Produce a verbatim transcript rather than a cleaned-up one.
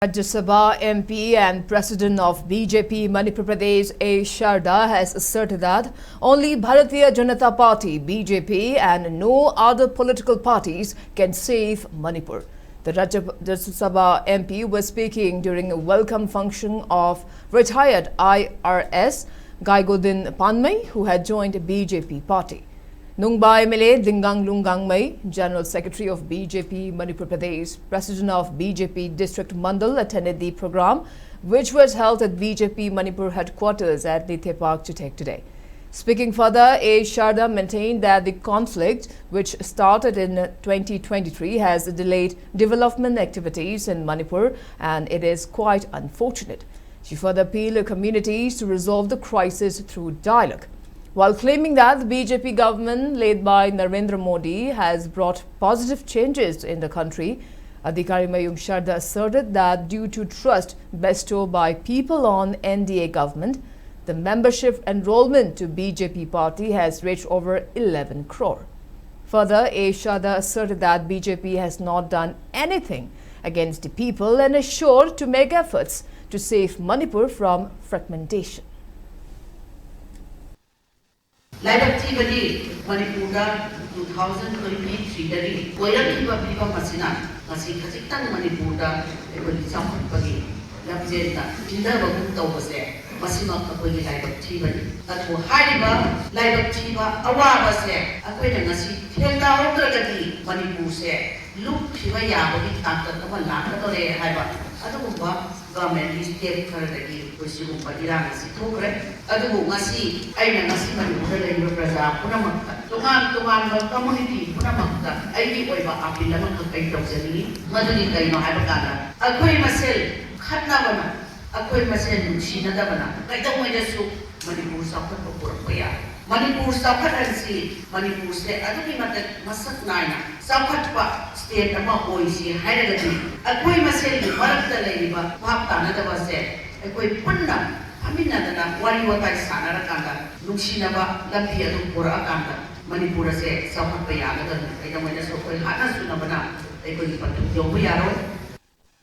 Rajya Sabha M P and President of B J P Manipur Pradesh, A Sharda, has asserted that only Bharatiya Janata Party, B J P, and no other political parties can save Manipur. The Rajya Sabha M P was speaking during a welcome function of retired I R S Gaigodin Panmei, who had joined B J P party. Nungba M L A Dingang Lungangmei, General Secretary of B J P Manipur Pradesh, President of B J P District Mandal, attended the program, which was held at B J P Manipur headquarters at Nithe Park, Chuthek today. Speaking further, A Sharda maintained that the conflict, which started in twenty twenty-three, has delayed development activities in Manipur, and it is quite unfortunate. She further appealed to communities to resolve the crisis through dialogue. While claiming that the B J P government led by Narendra Modi has brought positive changes in the country, Adhikari Mayung Sharda asserted that due to trust bestowed by people on N D A government, the membership enrollment to B J P party has reached over eleven crore. Further, A Sharda asserted that B J P has not done anything against the people and assured to make efforts to save Manipur from fragmentation. ꯂꯥꯏꯕꯛ ꯊꯤꯕꯗꯤ ꯃꯅꯤꯄꯨꯔꯗ two thousand twenty-threeꯗꯒꯤ ꯑꯣꯏꯔꯛꯂꯤꯕ ꯐꯤꯕꯝ ꯑꯁꯤꯅ ꯉꯁꯤ ꯈꯖꯤꯛꯇꯪ ꯃꯅꯤꯄꯨꯔꯗ ꯑꯩꯈꯣꯏꯒꯤ ꯆꯥꯎꯈꯠꯄꯒꯤ ꯂꯝꯖꯦꯜꯗ ꯆꯤꯟꯊꯕꯒꯨꯝ ꯇꯧꯕꯁꯦ, ꯃꯁꯤꯃꯛ ꯑꯩꯈꯣꯏꯒꯤ ꯂꯥꯏꯕꯛ ꯊꯤꯕꯅꯤ꯫ ꯑꯗꯨꯕꯨ ꯍꯥꯏꯔꯤꯕ ꯂꯥꯏꯕꯛ ꯊꯤꯕ ꯑꯋꯥꯕꯁꯦ ꯑꯩꯈꯣꯏꯅ ꯉꯁꯤ ꯊꯦꯡꯅꯍꯧꯗ꯭ꯔꯒꯗꯤ ꯃꯅꯤꯄꯨꯔꯁꯦ ꯂꯨꯞꯈꯤꯕ ꯌꯥꯕꯒꯤ ꯇꯥꯡꯀꯛ ꯑꯃ ꯂꯥꯛꯀꯗꯧꯔꯦ ꯍꯥꯏꯕ ꯑꯗꯨꯒꯨꯝꯕ ꯒꯚꯔꯟꯃꯦꯟꯠꯀꯤ ꯁ꯭ꯇꯦꯞ ꯈꯔꯗꯒꯤ ꯑꯩꯈꯣꯏ ꯁꯤꯒꯨꯝꯕ ꯏꯔꯥꯡ ꯑꯁꯤ ꯊꯣꯛꯈ꯭ꯔꯦ꯫ ꯑꯗꯨꯕꯨ ꯉꯁꯤ ꯑꯩꯅ ꯉꯁꯤ ꯃꯅꯤꯄꯨꯔꯗ ꯂꯩꯔꯤꯕ ꯄ꯭ꯔꯖꯥ ꯄꯨꯝꯅꯃꯛꯇ, ꯇꯣꯉꯥꯟ ꯇꯣꯉꯥꯟꯕ ꯀꯝꯃꯨꯅꯤꯇꯤ ꯄꯨꯝꯅꯃꯛꯇ ꯑꯩꯒꯤ ꯑꯣꯏꯕ ꯑꯥꯄꯤꯜ ꯑꯃꯈꯛ ꯑꯩ ꯇꯧꯖꯅꯤꯡꯏ꯫ ꯃꯗꯨꯗꯤ ꯀꯩꯅꯣ ꯍꯥꯏꯕ ꯀꯥꯟꯗ, ꯑꯩꯈꯣꯏ ꯃꯁꯦꯜ ꯈꯠꯅꯕꯅ, ꯑꯩꯈꯣꯏ ꯃꯁꯦꯜ ꯅꯨꯡꯁꯤꯅꯗꯕꯅ ꯀꯩꯗꯧꯉꯩꯗꯁꯨ ꯃꯅꯤꯄꯨꯔ ꯆꯥꯎꯈꯠꯄ ꯄꯨꯔꯛꯄ ꯌꯥꯔꯣꯏ꯫ ꯃꯅꯤꯄꯨꯔ ꯆꯥꯎꯈꯠꯍꯟꯁꯤ, ꯃꯅꯤꯄꯨꯔꯁꯦ ꯑꯗꯨꯛꯀꯤ ꯃꯇꯤꯛ ꯃꯁꯛ ꯅꯥꯏꯅ ꯆꯥꯎꯈꯠꯄ ꯁ꯭ꯇꯦꯠ ꯑꯃ ꯑꯣꯏꯁꯤ ꯍꯥꯏꯔꯒꯗꯤ, ꯑꯩꯈꯣꯏ ꯃꯁꯦꯜꯒꯤ ꯃꯔꯛꯇ ꯂꯩꯔꯤꯕ ꯚꯥꯞ ꯇꯥꯅꯗꯕꯁꯦ ꯑꯩꯈꯣꯏ ꯄꯨꯟꯅ ꯐꯝꯃꯤꯟꯅꯗꯅ ꯋꯥꯔꯤ ꯋꯥꯇꯥꯏ ꯁꯥꯟꯅꯔꯀꯥꯟꯗ ꯅꯨꯡꯁꯤꯅꯕ ꯂꯝꯕꯤ ꯑꯗꯨ ꯄꯨꯔꯛꯑꯀꯥꯟꯗ ꯃꯅꯤꯄꯨꯔ ꯑꯁꯦ ꯆꯥꯎꯈꯠꯄ ꯌꯥꯒꯗꯕꯅꯤ꯫ ꯀꯩꯗꯧꯉꯩꯗꯁꯨ ꯑꯩꯈꯣꯏ ꯍꯥꯠꯅ ꯁꯨꯅꯕꯅ ꯑꯩꯈꯣꯏꯒꯤ ꯄꯟꯊꯨꯡ ꯌꯧꯕ ꯌꯥꯔꯣꯏ꯫